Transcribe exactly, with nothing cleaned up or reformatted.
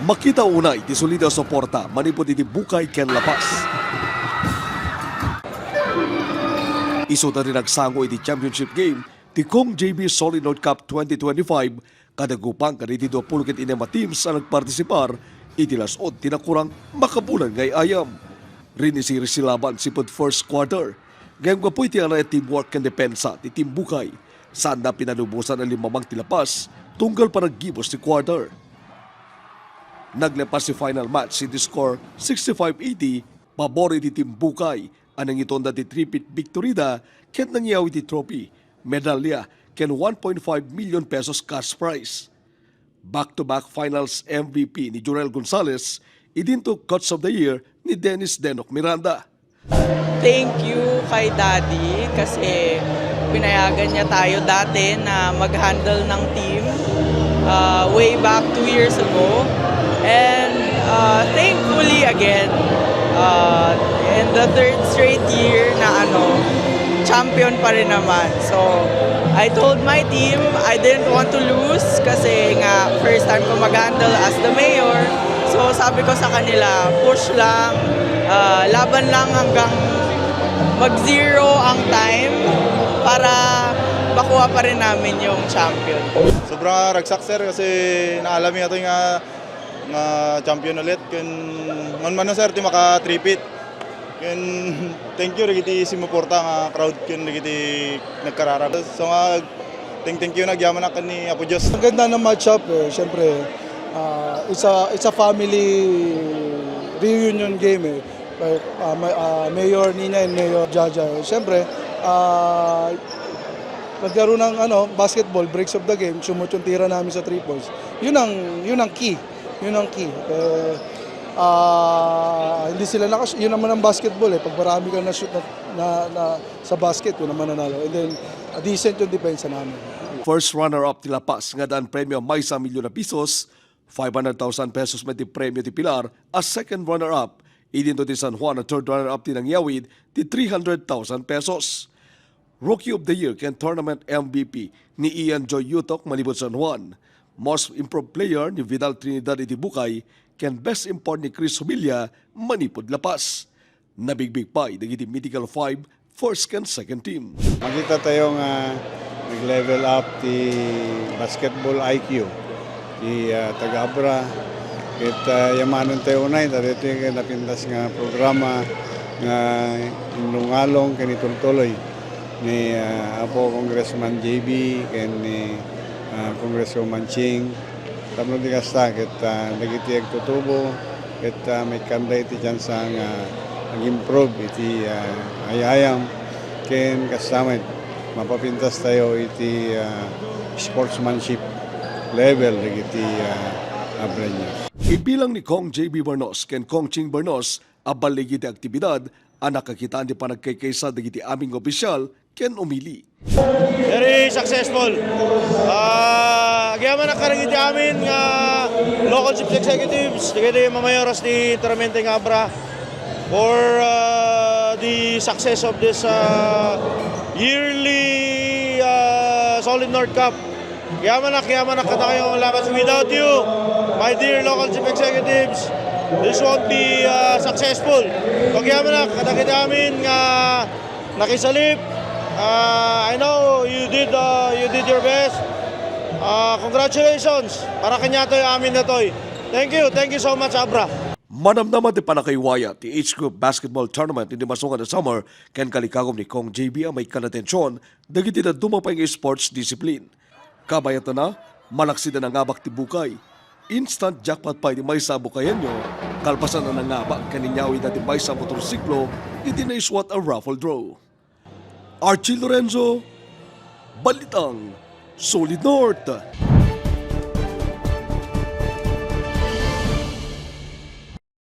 Makita unay ti solid a suporta manipud iti Bukay ken La Paz. Isuda ti nagsango iti championship game ti Kong J B Solid North Cup twenty twenty-five, kada gupang kadagiti dua pulo ket innem a teams a nagpartisipar iti las-ud ti nakurang makabulan nga ay-ayam. Rinisirisi laban sipud first quarter. Ngem gapu iti anay a teamwork ken depensa ti Team Bukay, saanda pinalubosan a limmamang ti La Paz tunggal panaggibus ti quarter. Naglepas ti final match iti score sixty-five eighty, pabor iti Team Bukay a nangitonda ti three-peat victory da ket nangyawid ti trophy, medalya, ken one point five million pesos cash prize. Back-to-back finals M V P ni Jurel Gonzalez, idinto Coach of the Year ni Dennis Denok Miranda. Thank you kay Daddy kasi pinayagan niya tayo dati na mag-handle ng team, uh, way back two years ago. And, uh, thankfully again, uh, in the third straight year na ano, champion pa rin naman. So, I told my team I didn't want to lose kasi nga first time ko mag-handle as the mayor. So, sabi ko sa kanila, "Push lang, ah, laban lang hanggang mag-zero ang time para makuha pa rin namin yung champion." Sobrang ragsak, sir, kasi naalami natin nga, nga champion ulit. Kun man man, sir, ti maka-three-peat. Ken thank you dagiti sumuporta nga crowd ken dagiti nagkararag. So nga, thank, thank you, nagyamanak ken ni Apo Dios. Ang ganda ng match-up, eh, syempre, ah, it's a, it's a family reunion game, eh. Like, ah, ma-, ah, Mayor Nina and Mayor Jaja. Syempre, ah, naglaro ng, ano, basketball, breaks of the game, sumut yung tira namin sa three points. Yun ang, yun ang key. Yun ang key. Eh, ah, hindi sila nakas-, yun naman ang basketball eh. Pag marami kang na-shoot na, na, na sa basket, yun naman nanalo. And then, ah, decent yung depensa namin. First runner-up ti La Paz nga addaan premio maysa a milyon a pesos, five hundred thousand pesos met ti premio ti Pilar a second runner-up. Idinto ti San Juan a third runner-up ti nangyawid ti three hundred thousand pesos. Rookie of the Year ken Tournament M V P ni Ian Joy Yutok manipud San Juan. Most Improved Player ni Vidal Trinidad iti Bukay ken Best Import ni Chris Humilla manipud La Paz. Nabigbig pay dagiti Mythical Five first ken second team. Makita tayo nga nag-level up ti basketball I Q ti, ah, taga-Abra. Ket, ah, yamanen tayo unay, daytoy ket napintas nga programa nga inlungalong ken itultuloy ni, ah, Apo Congressman J B ken ni, ah, Congresswoman Ching. Tapno di kasta, ket, ah, dagiti agtutubo, ket, ah, maikkanda iti tiansa nga ag-improve iti, ah, ay-ayam, ken kasta met, mapapintas tayo iti, ah, sportsmanship level dagiti, ah, Abreños. Ibilang ni Cong J B Bernos ken Cong Ching Bernos a baligi ti aktibidad a nakakitaan ti panagkaykaysa dagiti amin nga opisyal ken umili. Very successful. Ah, agyamanak kadagiti amin nga local chief executives, dagiti mamayoras ti enteramente nga Abra for, ah, the success of this, ah, yearly, ah, Solid North Cup. Agyamanak, agyamanak kadakayo nga Lakas. Without you, my dear local chief executives, this won't be, ah, successful. So, agyamanak kadagiti amin nga nakisalip. Ah, I know you did, ah, you did your best. Ah, congratulations para kaniatoy, amin natoy. Thank you, thank you so much, Abra. Manamnama ti panakaywaya ti age group basketball tournament idi masunga a summer ken kalikagum ni Cong J B a maikkan atension dagiti dadduma pay nga sports discipline. Kabayatna, malaksid a nangabak ti Bukay. Instant jackpot pay ti maysa a Bukayenyo, kalpasan a nangabak ken inyawidda ti maysa a motorsiklo iti naiswat a raffle draw. Archie Lorenzo, Balitang Solid North.